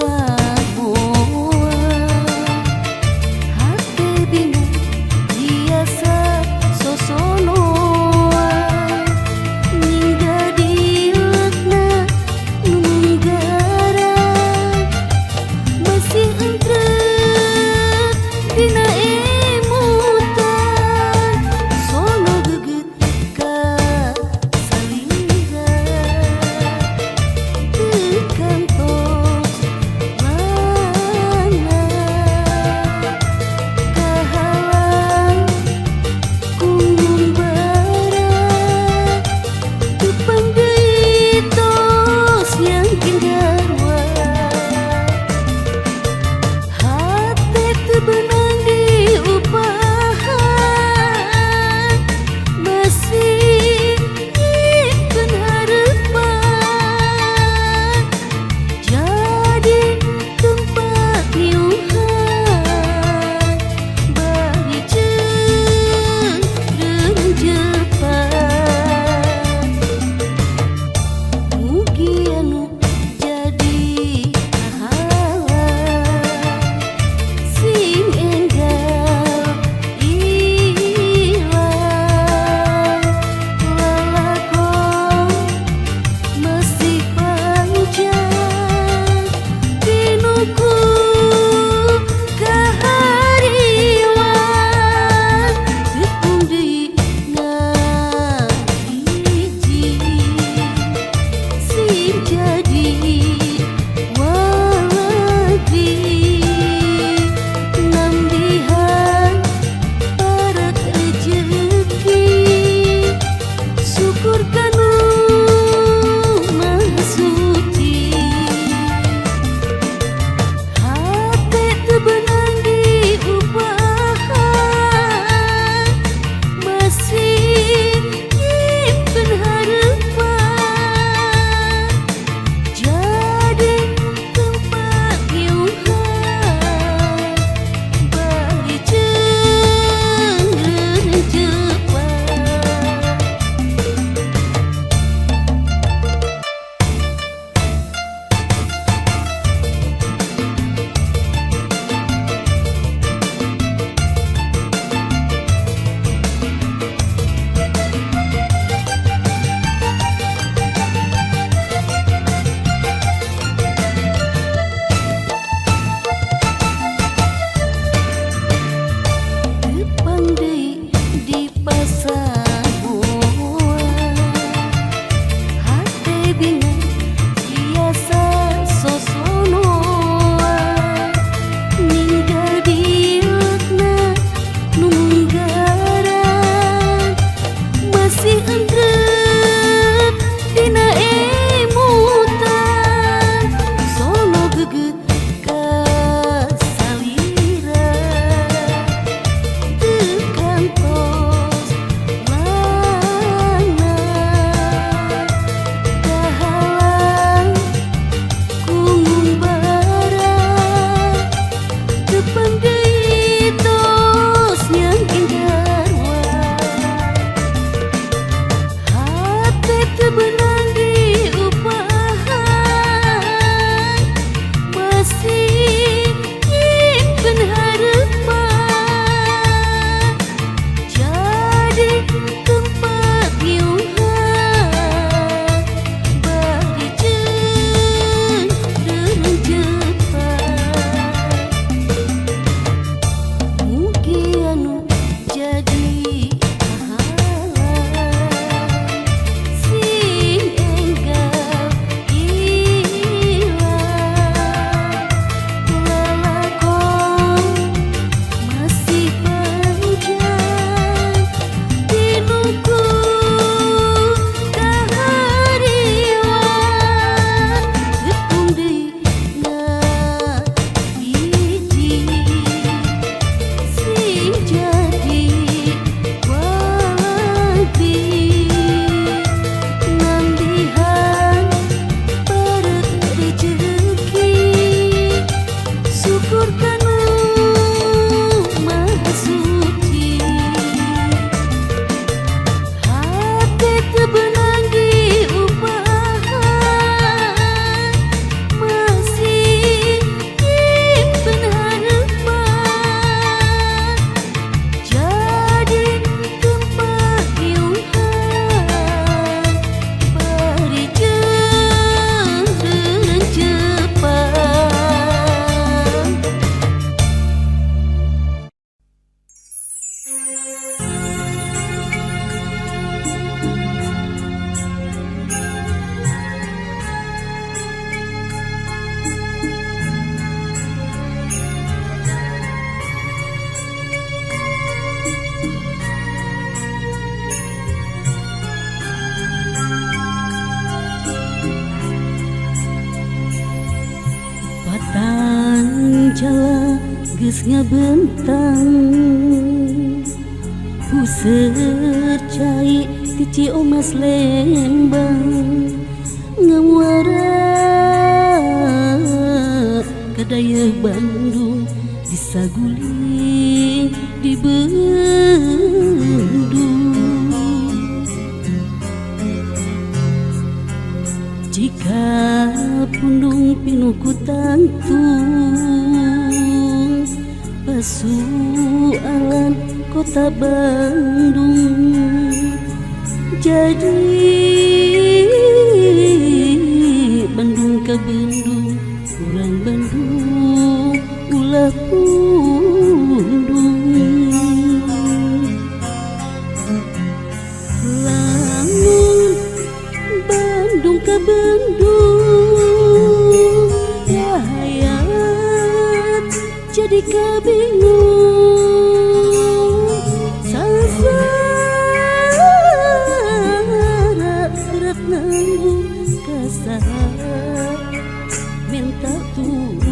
Samoa. Hate bingung biasa sosonoa, nyingga dilekna nu munggara, masih entrek dina emutan sono geget ka salira teu kantos. Mancala geus ngabentang puseur cai ti Ciomas Lembang ngamuara ka dayeuh Bandung disaguling di bendung. Jika pundung pinuh ku tangtung pasualan kota Bandung jadi Bandung ka Bandung urang Bandung ulah pundung. Lamun Bandung ka Bandung hayat jadi kabingung sangsara berat nanggung kasaha minta tulung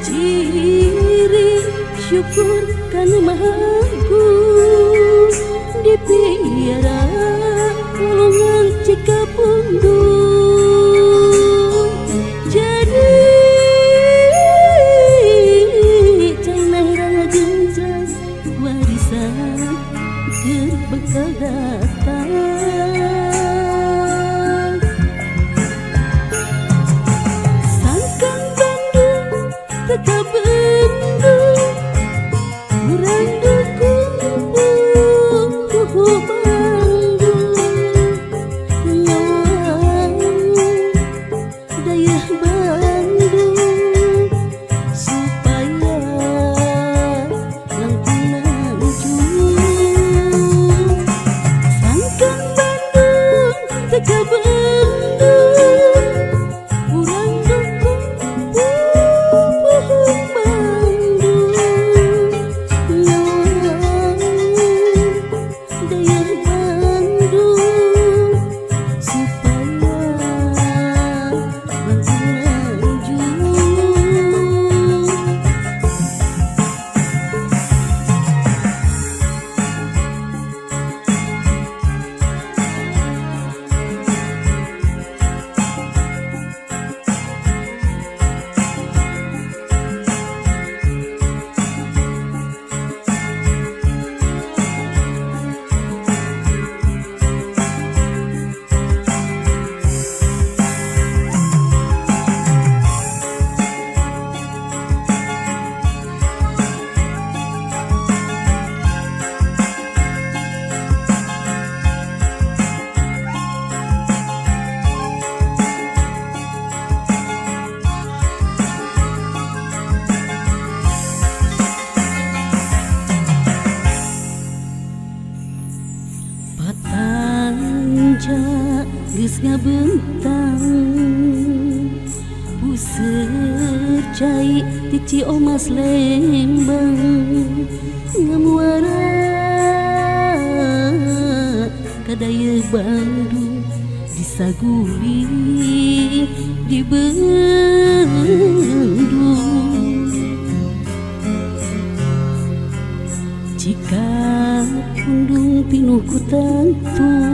ciri syukur kana Maha Agung dipiara ulungan Cikapundung jadi cai ngagenjang warisan keur bekal datang. Sangkan Bandung teu kabendung urang dukung pupuh Bandung ngawangun dayeuh Bandung supaya langkung mancung. Sangkan Bandung teu kabendung urang dukung pupuh Bandung ngawangun dayeuh Bandung supaya langkung mancung. Patanja geus ngabentang puseur cai ti Ciomas Lembang ngamuara ka dayeuh Bandung disaguling di bendung. Jika pundung pinuh ku tangtung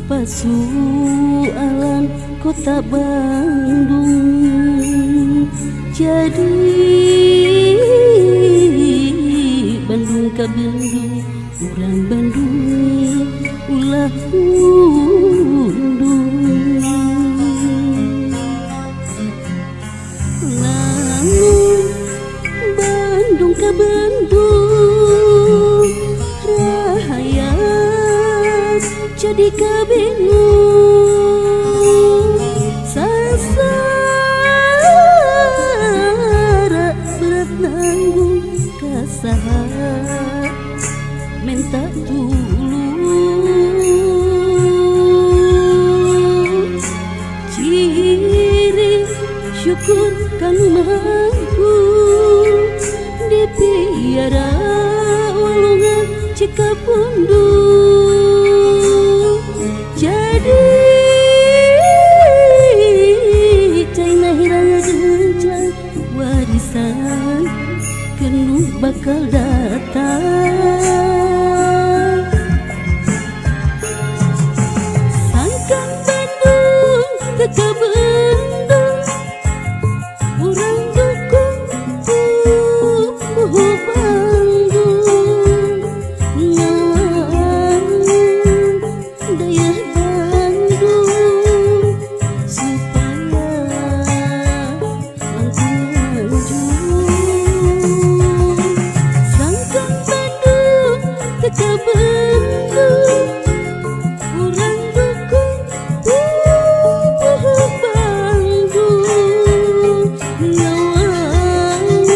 pasualan kota Bandung jadi Bandung ka Bandung urang Bandung ulah pundung. Lamun Bandung ka Bandung rahayat jadi kabingung sangsara berat nanggung kasaha minta tulung ciri syukur kanu Maha Agung dipiara walungan Cikapundung jadi bakal datang. Sangkan Bandung teu kabendung, urang dukung pupuhu Bandung. Ngawangun dayeuh Bandung supaya langkung manjur. Sangkan Bandung teu kabendung, urang dukung pupuhu Bandung. Ngawangun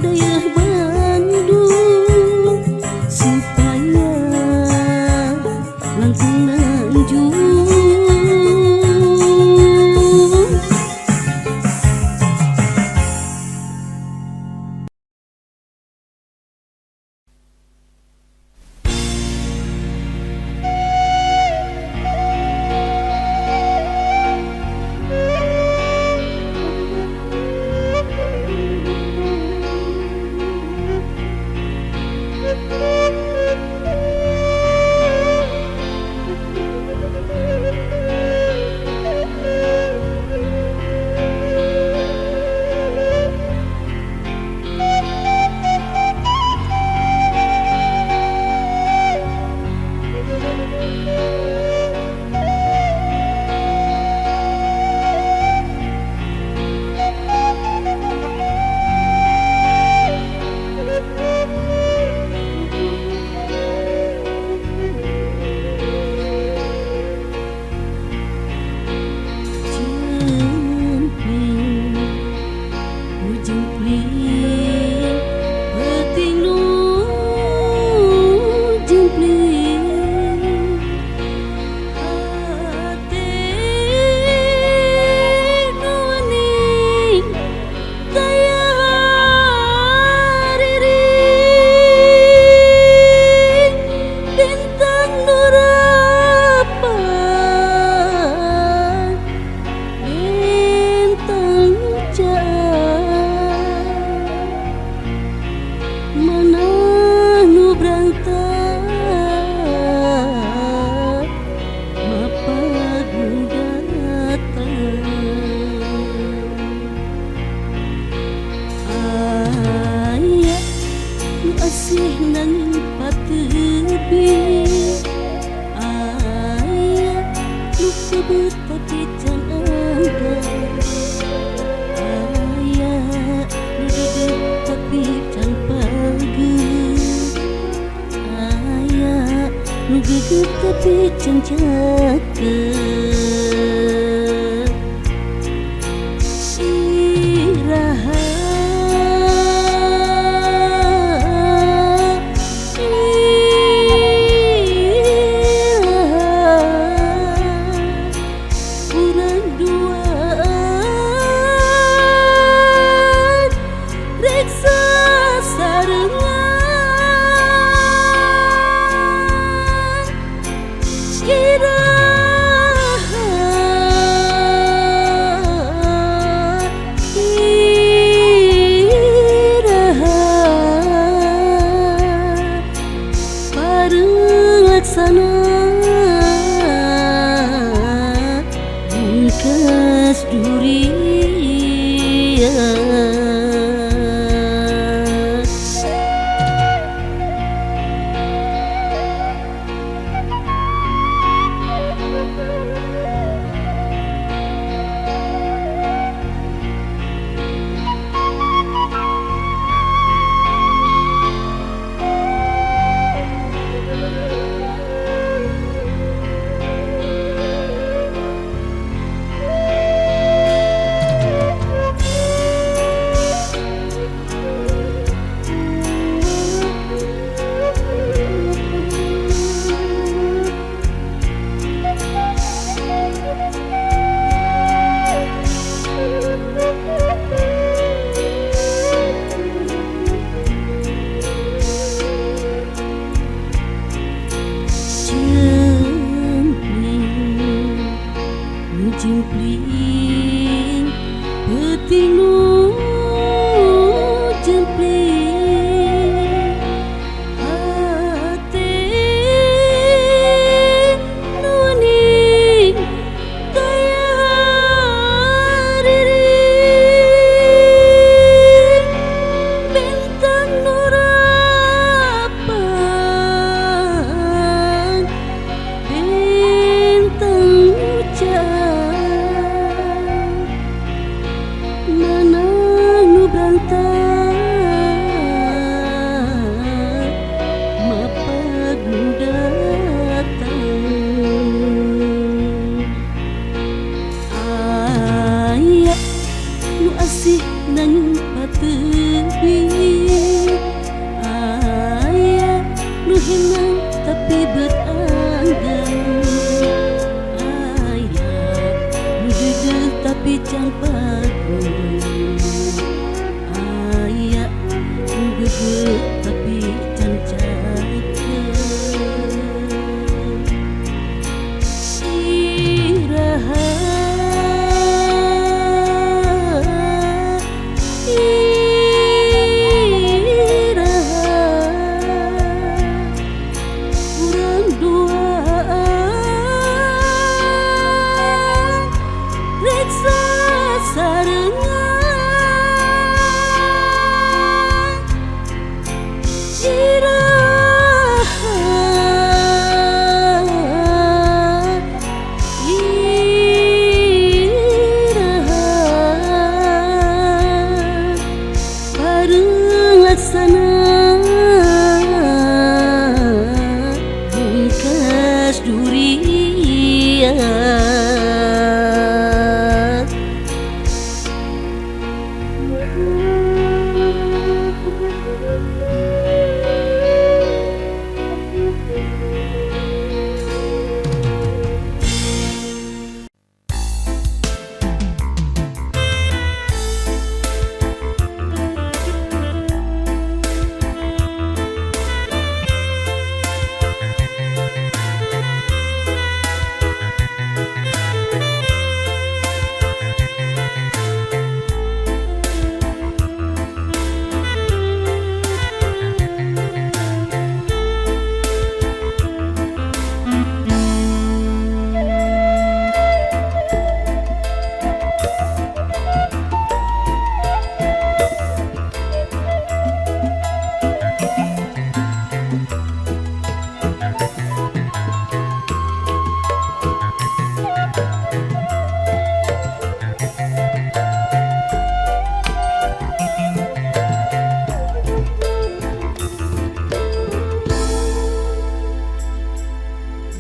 dayeuh Bandung supaya langkung manjur. Jempling, jempling, peuting nu jempling. Hate nu wening gaya hariring, bintang nu rapat, bintang caang. Mana nu berangkat mapag nu datang. Aya nu asih nanging patepi, aya nu kebet tapi can angkat, aya nu dedeh tapi can pageut, aya nu geget tapi can caket. Iraha iraha urang duaan rek sasarengan. Iraha sareng pagun aya nu geugeuh tapi can cakeun iraha iraha urang duaan rek sasarengan iraha iraha bareng laksana bungkas durian.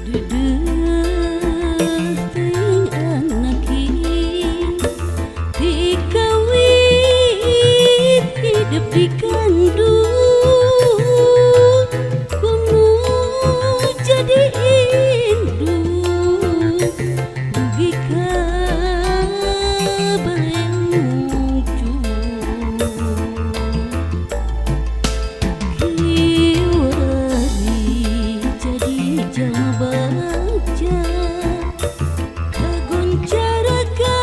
Deudeuh teuing anaki dikawit hidup dikandung kuno jadi indung dugi ka baleungcung kiwari jadi jalma bagja kagoncara ka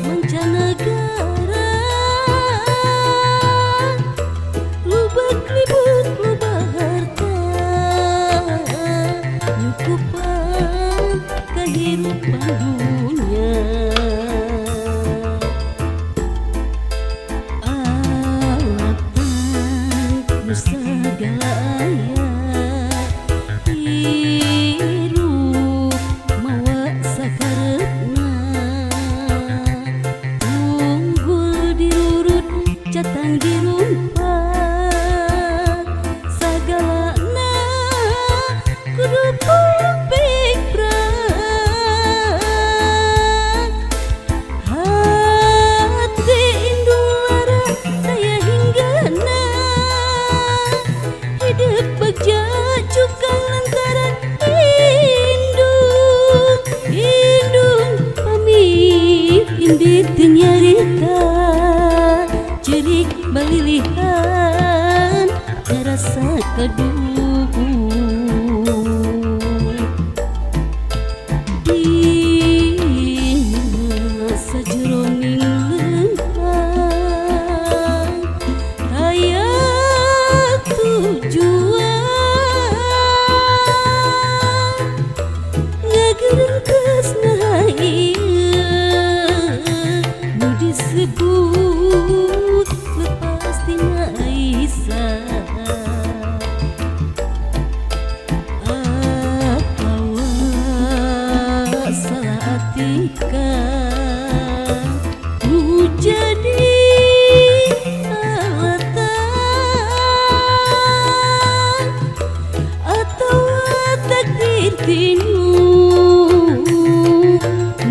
mancanagara lubak libut loba harta nyukupan kahirupan dunya alatan nu sagala aya hirup mawa sakareupna tunggul dirurut catang dirumpak sagalana kudu pupikprak hati indung lara daya hinggana hidup bagja cukang lantaran indung indung pamit indit teu nyarita cerik balilihan ngarasa kaduhung dina sajeroning leumpang aya tujuan ngagerengkeus ieu nu disebut lepas tina Aisyah atawa salah tingkah nu jadi alatan atawa takdir tinu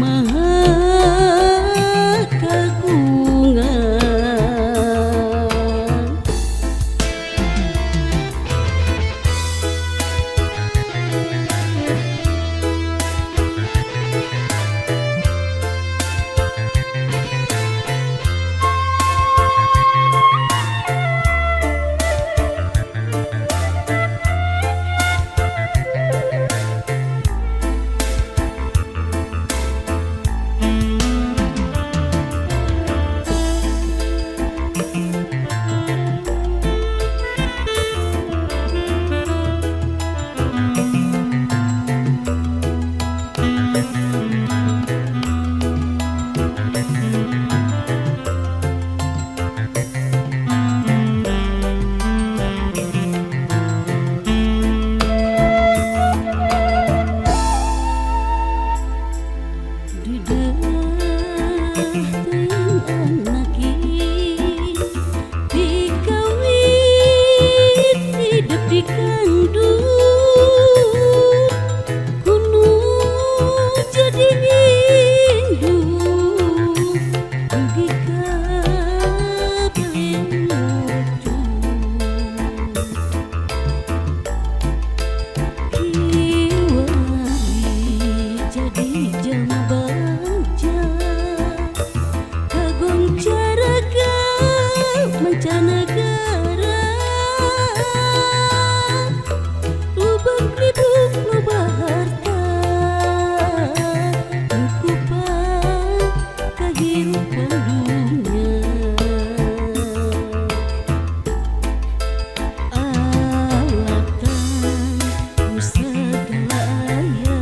maha kagungan. Jadi jelma bagja, kagoncar ka mancanagara, lubak libuk loba harta, nyukupan kahirupan dunya. Alatan ku sagala aya.